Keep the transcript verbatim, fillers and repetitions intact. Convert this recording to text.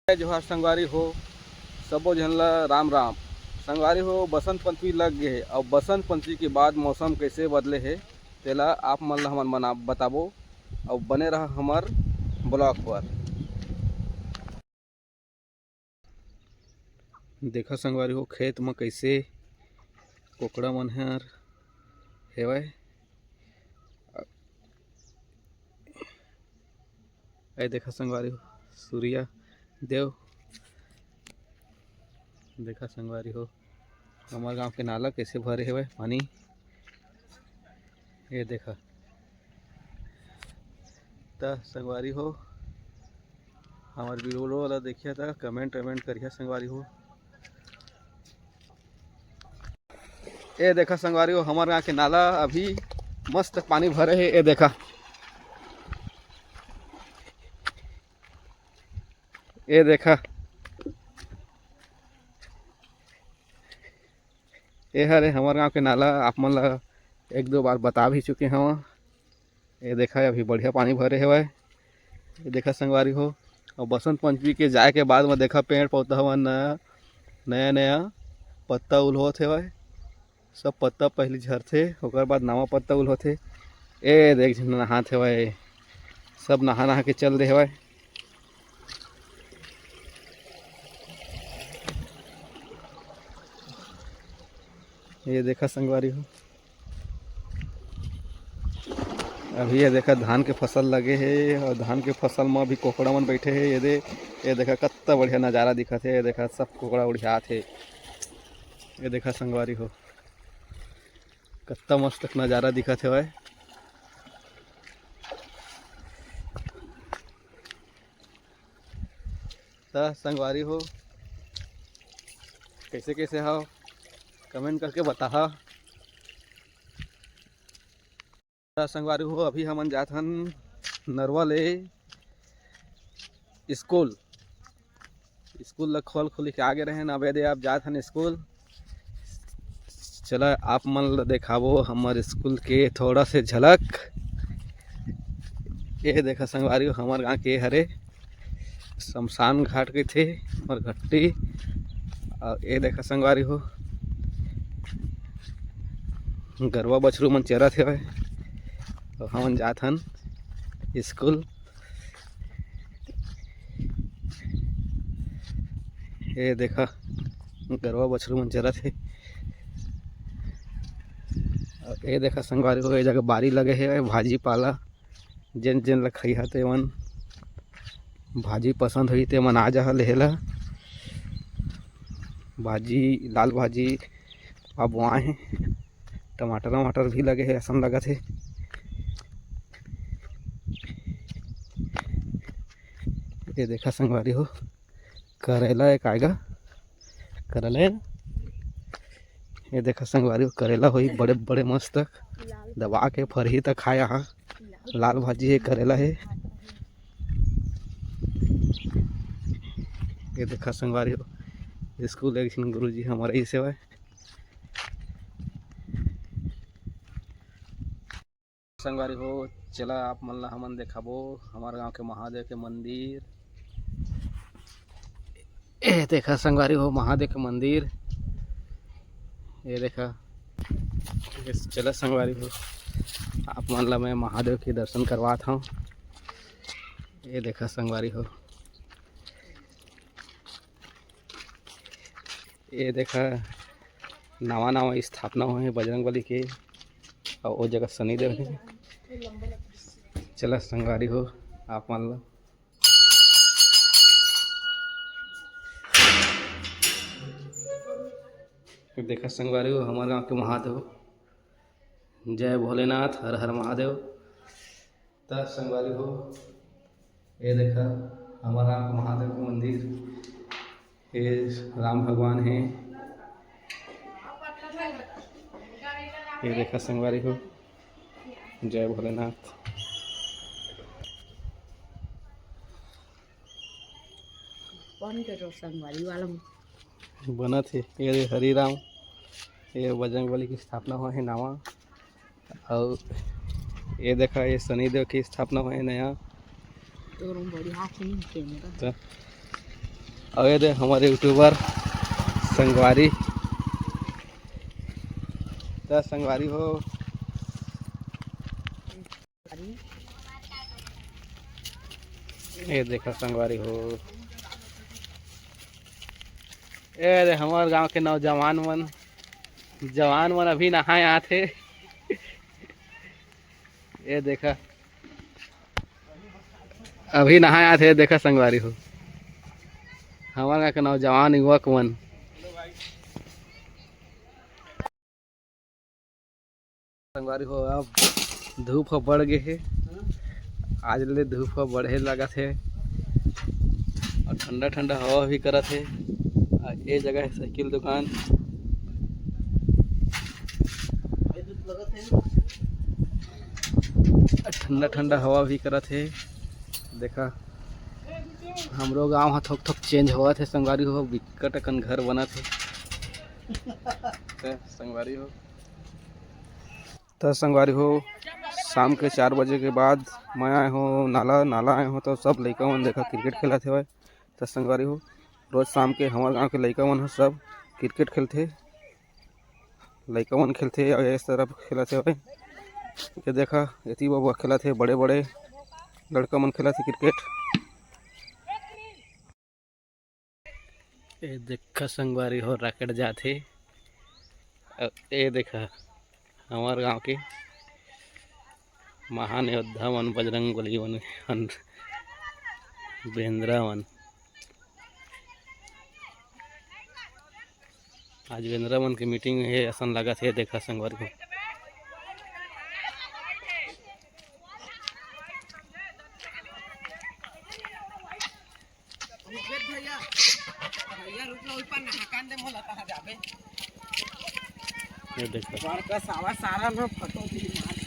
जय जोहार संगवारी हो, सबो झन ला राम राम। संगवारी हो, बसंत पंचमी लग गे हे, अउ बसंत पंचमी के बाद मौसम कइसे बदले हे, तेला आप मन ला हमन बना बताबो, अउ बने रहा हमर ब्लॉग पर। देखा संगवारी हो, खेत म कइसे कोकड़ा मन हर हेवय। ए देखा संगवारी हो, सूर्या देव। देखा संगवारी हो, हमर गांव के नाला कइसे भरे हेवय पानी। ए देखा, त संगवारी हो, हमर वीडियो ला देखिया त comment वमेंट करिया संगवारी हो। ए देखा संगवारी हो, हमर गांव के नाला अभी मस्त पानी भरे हे। ए देखा, ए देखा, ए हरे हमर गांव के नाला। आप मन ला एक दो बार बता भी चुके हव। ए देखा, अभी बढ़िया पानी भरे हेवय। ए देखा संगवारी हो, अउ बसंत पंचमी के जाए के बाद म देखा, पेड़ पौधा मन नया नया पत्ता उलहोत हेवय। सब पत्ता पहिली झरथे, ओकर बाद नवा पत्ता उलहोथे। ए देख, झन नहात हेवय, सब नहा नहा के चल दे हेवय। ए देखा संगवारी हो, अभी ए देखा, धान के फसल लगे हे अउ धान के फसल म अभी कोकड़ा मन बइठे हे। ए दे, ए देखा, कत्ता बढ़िया नजारा दिखत हे। ए देखा, सब कोकड़ा उड़ियात हे। ए देखा संगवारी हो, कत्ता मस्त नजारा दिखत हेवय। त संगवारी हो, कइसे कइसे हव, comment करके बताहा। त संगवारी हो, अभी हमन जात हन नरवा ले स्कूल। स्कूल ल खोल खोल के आगे रहेन, अब ए दे अब जात हन स्कूल। चला, आप मन ल देखाबो हमर स्कूल के थोड़ा से झलक। ए देखा संगवारी हो, हमर गांव के हरे शमशान घाट कहिथे, हमर घट्टी। अउ ए देखा संगवारी हो, गरवा बछरू मन चरत हेवय। तो हमन जात हन स्कूल। ए देखा, गरवा बछरू मन चरत हे। अउ ए देखा संगवारी हो, ए जगह बारी लगे हे, भाजी पाला, जेन जेन ल खइहा तेमन, भाजी पसंद होही तेमन आ जाहा लेहे ला। भाजी, लाल भाजी अब बोआए हे, टमाटर वमाटर भी लगे हे, असन लगत हे। ए देखा संगवारी हो, करेला एक आएगा, करेला हे। ए देखा संगवारी हो, करेला होही बड़े बड़े मस्त, दबा के फरही त खाया हा। लाल भाजी हे, करेला हे। ए देखा संगवारी हो, स्कूल एक झिन गुरुजी हमर अइसे हवय। संगवारी हो, चला आप मन ला हमन देखाबो हमर गांव के महादेव के मंदिर। ए देखा संगवारी हो, महादेव के मंदिर। ए देखा, चला संगवारी हो, आप मन ला मैं महादेव के दर्शन करवात हव। ए देखा संगवारी हो, ए देखा, नवा नवा स्थापना होए हे बजरंग बली के, अउ ओ जगह शनिदेव हे। चला संगवारी हो, आप मन ला देखा संगवारी हो, हमर गांव के महादेव। जय भोलेनाथ, हर हर महादेव। त संगवारी हो, ए देखा, हमर गांव के महादेव के मंदिर, ए राम भगवान हे। ए देखा संगवारी हो, जय भोलेनाथ। बन के जो संगवारी वाला बनत हे। ए हरि राम, ए बजरंग बली के स्थापना होए हे नवा। अउ ए देखा, ए शनिदेव के स्थापना होए हे नया। तोर में बढ़िया के नहीं कैमरा। त अउ ये दे हमर YouTuber संगवारी, त संगवारी हो, ये देखा संगवारी हो, ये दे हमर गांव के नौजवान मन, जवान मन अभी नहाए आत हे। ये देखा, अभी नहाए आत हे, देखा संगवारी हो, हमर गांव के नौजवान युवक मन। संगवारी हो, अब धूप ह बढ़ गे हे, आज ले धूप ह बढ़े लगत हे अउ ठंडा ठंडा हवा भी करत हे। अउ ए जगह हे साइकिल दुकान, ठंडा ठंडा हवा भी करत हे। देखा, हमरो गांव ह थोक थोक चेंज होवत हे संगवारी हो, बिकट अकन घर बनत हे। त संगवारी हो, त संगवारी हो, शाम के चार बजे के बाद मैं आए हों नाला, नाला आए हों त सब लइका मन देखा क्रिकेट खेलत हवय। त संगवारी हो, रोज शाम के हमर गांव के लइका मन ह सब क्रिकेट खेलथे, लइका मन खेलथे अउ ए तरफ खेलत हवय। ये देखा, एती बबा खेलत हे, बड़े बड़े लड़का मन खेलत हे क्रिकेट। ए देखा संगवारी हो, रॉकेट जात हे। अउ ए देखा, हमर गांव के महान योद्धा मन, बजरंग बली मन, बेंदरा मन। आज बेंदरा मन के मीटिंग हे असन लगत हे, देखा संगवारी हो। भैया, भैया रुक लो, ऊपर नहाकान दे मोला, कहाँ जाबे? ये देखा। बड़का सावा सारा ना फटो भी मार।